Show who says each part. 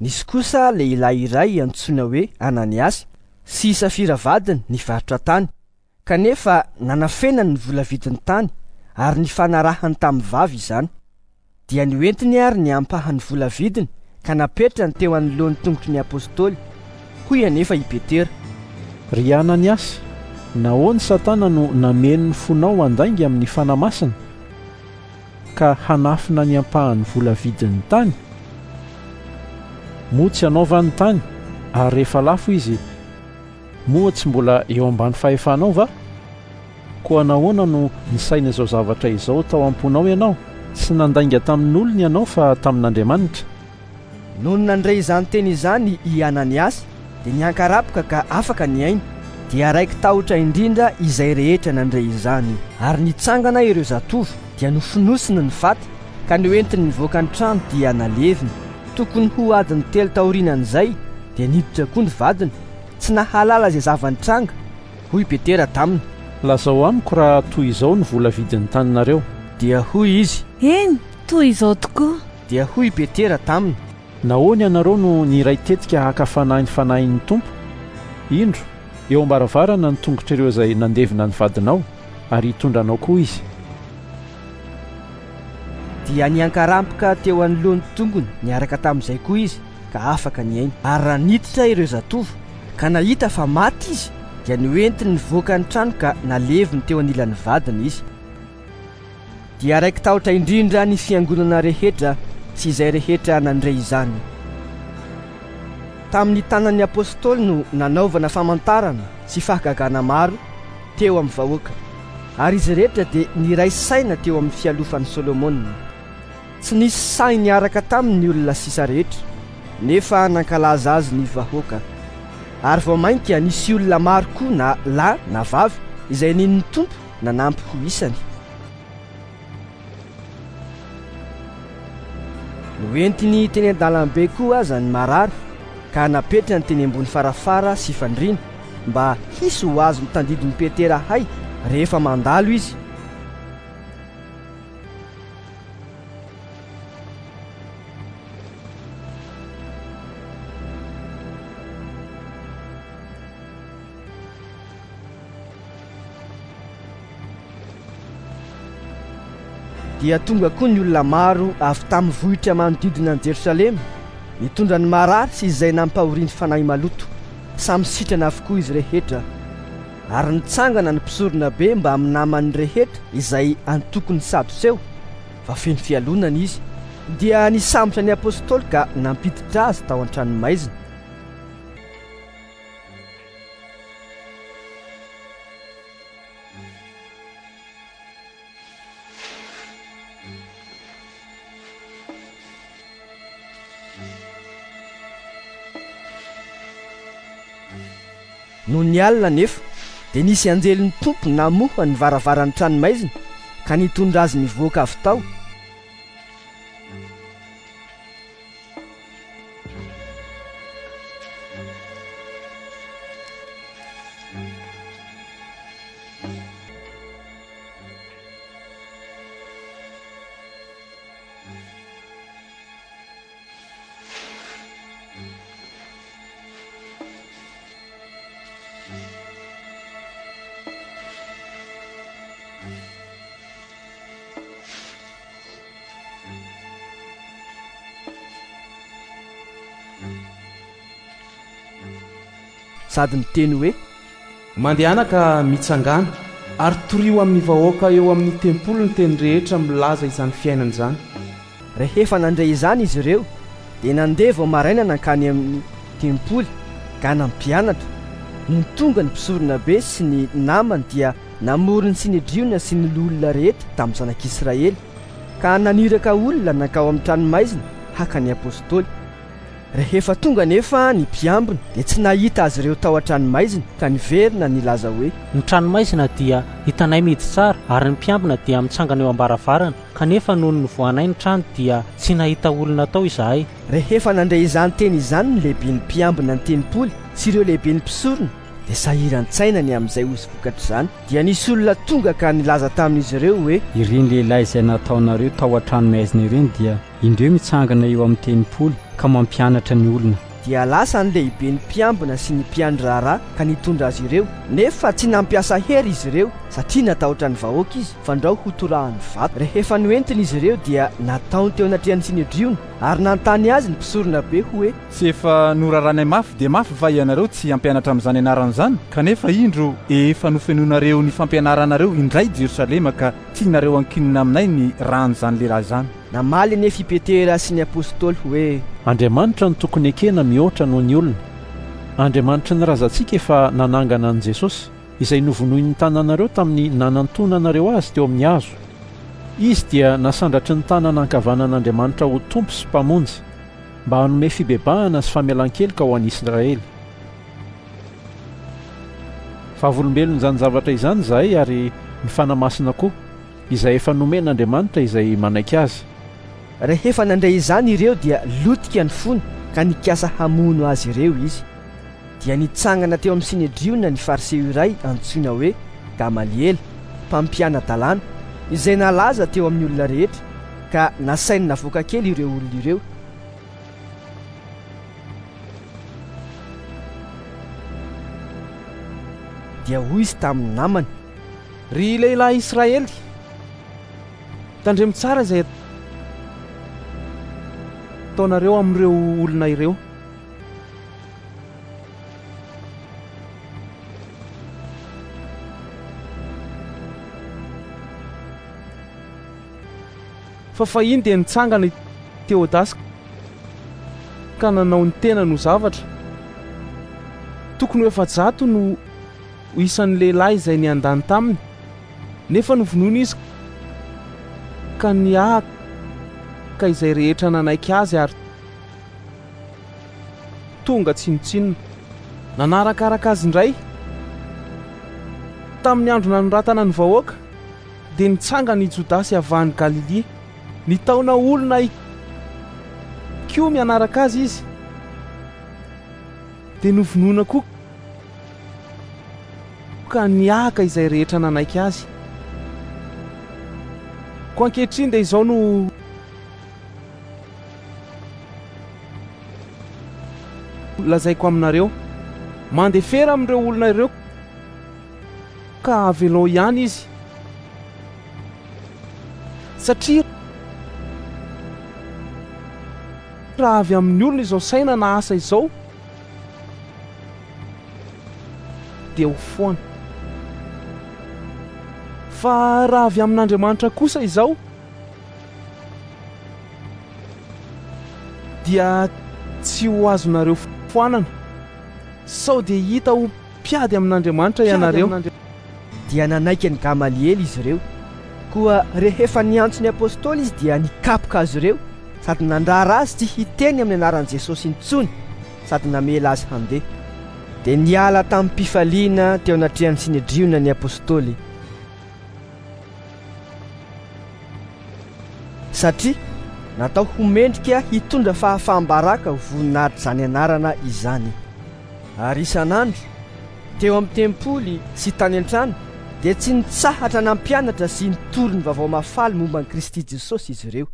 Speaker 1: Nisy kosa lehilahy iray antsoina hoe Ananiasy sy i Safira vadiny nivarotra tany, kanefa nanafenany ny vola vidin'ny tany ary nifanarahany tamin'ny vavy izany. Dia noentiny àry ny ampahan'ny vola vidiny ka napetrany teo anoloan'ny tongotry ny apostoly. Hoy anefa i Petera.
Speaker 2: Ry Ananiasy, nahoana Satana no nameno ny fonao handainga amin'ny Fanahy Masina, ka hanafina ny ampahan'ny vola vidin'ny tany? Moa tsy anao va ny tany, ary rehefa lafo izy, moa tsy mbola eo ambany fahefanao va? Koa nahoana no nisaina izao zavatra izao tao am-ponao ianao? Tsy nandainga tamin'olona ianao fa tamin'Andriamanitra.
Speaker 1: Nony nandre izany teny izany i Ananiasy, dia niankarapoka ka afaka ny ainy. Dia raiki-tahotra indrindra izay rehetra nandre izany. Ary nitsangana ireo zatovo, dia nofonosiny ny faty, ka noentiny nivoaka ny trano dia naleviny. Tokony ho adiny telo taorianan'izay, dia niditra koa ny vadiny, tsy nahalala izay zava-nitranga. Hoy Petera taminy.
Speaker 2: Lazao amiko raha toy izao ny vola vidin'ny taninareo.
Speaker 1: Dia hoy izy.
Speaker 3: Eny, toy izao tokoa.
Speaker 1: Dia hoy i Petera taminy.
Speaker 2: Nahoana ianareo no niray tetika haka fanahy ny Fanahin'ny Tompo? Indro, eo am-baravarana ny tongotr'ireo izay nandevina ny vadinao, ary hitondra anao koa izy.
Speaker 1: Dia niankarampoka teo anoloan'ny tongony niaraka tamin'izay koa izy, ka afaka ny ainy. Ary raha niditra ireo zatovo, ka nahita fa maty izy, dia noentiny nivoaka ny trano ka naleviny teo anilan'ny vadiny izy. Dia raiki-tahotra indrindra ny fiangonana rehetra sy izay rehetra nandre izany. Tamin'ny tanan'ny apostoly no nanaovana famantarana sy fahagagana maro teo amin'ny vahoaka, ary izy rehetra dia niray saina teo amin'ny fialofan'i Solomona. Tsy nisy sahy niaraka taminy ny olona sisa rehetra, nefa nankalaza azy ny vahoaka. Ary vao mainka nisy olona maro koa na lahy na vavy izay nino ny Tompo nanampy ho isany. Noentiny teny an-dalambe koa aza ny marary ka napetrany teny ambony farafara sy fandriana mba hisy ho azon'ny tandidon'i Petera hay rehefa mandalo izy. Dia tonga koa ny olona maro avy tamin'ny vohitra manodidina an'i Jerosalema, nitondra ny marary sy izay nampahorian'ny fanahy maloto. Samy sitrana avokoa izy rehetra. Ary nitsangana ny mpisoronabe mbamin'ny namany rehetra izay antokon'ny Sadoseo, fa feno fialonana izy, dia nisambotra ny apostoly ka nampiditra azy tao an-tranomaizina. Nony alina anefa, dia nisy anjelin'ny Tompo namoha ny varavaran'ny tranomaizina ka nitondra azy nivoaka avy tao. Sady niteny hoe.
Speaker 4: Mandehana ka mitsangàna, ary torio amin'ny vahoaka eo amin'ny tempoly ny teny rehetra milaza izany fiainana izany.
Speaker 1: Rehefa nandre izany izy ireo, dia nandeha vao maraina nankany amin'ny tempoly ka nampianatra. Nony tonga ny mpisoronabe sy ny namany dia namory ny Synedriona sy ny loholona rehetra tamin'ny zanak'Israely, ka naniraka olona nankao amin'ny tranomaizina haka ny apostoly. Rehefa tonga anefa ny mpiambina dia tsy nahita azy ireo tao an-tranomaizina ka niverina nilaza hoe.
Speaker 5: Ny tranomaizina dia hitanay mihidy tsara ary ny mpiambina dia mitsangana eo am-baravarana, kanefa nony nivoahanay ny trano dia tsy nahita olona tao izahay.
Speaker 1: Rehefa nandre izany teny izany ny lehiben'ny mpiambina ny tempoly sy ireo lehiben'ny mpisorona dia sahiran-tsaina ny amin'izay ho vokatr'izany. Dia nisy olona tonga ka nilaza tamin'izy ireo hoe.
Speaker 6: Ireny lehilahy izay nataonareo tao an-tranomaizina ireny dia Indreo mitsangana eo amin'ny tempoly. ka mampianatra ny olona.
Speaker 1: Dia lasa ny lehiben'ny mpiambina sy ny mpiandry raharaha ka nitondra azy ireo, nefa tsy nampiasa hery izy ireo, satria natahotra ny vahoaka izy, fandrao hotorahany vato. Rehefa noentiny izy ireo dia nataony teo anatrehan'ny Synedriona, ary nanontany azy ny mpisoronabe hoe.
Speaker 7: Tsy efa noraranay mafy dia mafy va ianareo tsy hampianatra amin'izany anarana izany? Kanefa indro, efa nofenoinareo ny fampianaranareo indray Jerosalema ka tianareo hankinina aminay ny ran'izany lehilahy izany.
Speaker 1: Namaly anefa i Petera sy ny apostoly hoe.
Speaker 2: Andriamanitra no tokony ekena mihoatra noho ny olona. Andriamanitry ny razantsika efa nanangana an'i Jesosy, izay novonoin'ny tananareo tamin'ny nanantonanareo azy teo amin'ny hazo. Izy dia nasandratry ny tanana ankavanan'Andriamanitra ho Tompo sy Mpamonjy, mba hanome fibebahana sy famelan-keloka ho an'i Israely. Vavolombelon'izany zavatra izany izahay ary ny Fanahy Masina koa, izay efa nomen'Andriamanitra izay manaiky Azy.
Speaker 1: Rehefa nandre izany ireo dia lotika ny fony ka nikasa hamono azy ireo izy. Dia nitsangana teo amin'ny Synedriona ny Fariseo iray antsoina hoe Gamaliela, mpampiana-dalàna, izay nalaza teo amin'ny olona rehetra, ka nasainy navoaka kely ireo olona ireo. Dia hoy izy tamin'ny namany.
Speaker 4: Ry lehilahy Israely, tandremo tsara izay ataonareo amin'ireo olona ireo. Fa fahiny dia nitsangana i Teodasy ka nanao ny tenany ho zavatra. Tokony ho 400 no isan'ny lehilahy izay niandany taminy, nefa novonoina izy ka nihahaka izay rehetra nanaiky azy ary tonga tsinontsinona. Nanarakaraka azy indray, tamin'ny andro nanoratana ny vahoaka, dia nitsangana i Jodasy avy any Galilia. Nitaona olona hikomy hanaraka azy izy, dia novonoina koa ka nihahaka izay rehetra nanaiky azy. Koa ankehitriny dia izao no. Lazaiko aminareo, mandefera amin'ireo olona ireo ka avelao ihany izy, satria raha avy amin'ny olona izao saina na asa izao, dia ho foana. Fa raha avy amin'Andriamanitra kosa izao, dia tsy ho azonareo foanana, sao dia hita ho mpiady amin'Andriamanitra ianareo.
Speaker 1: Dia nanaiky an'i Gamaliela izy ireo. Koa rehefa niantso ny apostoly izy dia nikapoka azy ireo sady nandrara azy tsy hiteny amin'ny anaran'i Jesosy intsony sady namela azy handeha. Dia niala tamim-pifaliana teo anatrehan'ny Synedriona ny apostoly. Satria natao ho mendrika hitondra fahafaham-baraka ho voninahitr'izany anarana izany. Ary isan'andro, teo amin'ny tempoly sy tany an-trano, dia tsy nitsahatra nampianatra sy nitory ny vaovao mahafaly momba an'i Kristy Jesosy izy ireo.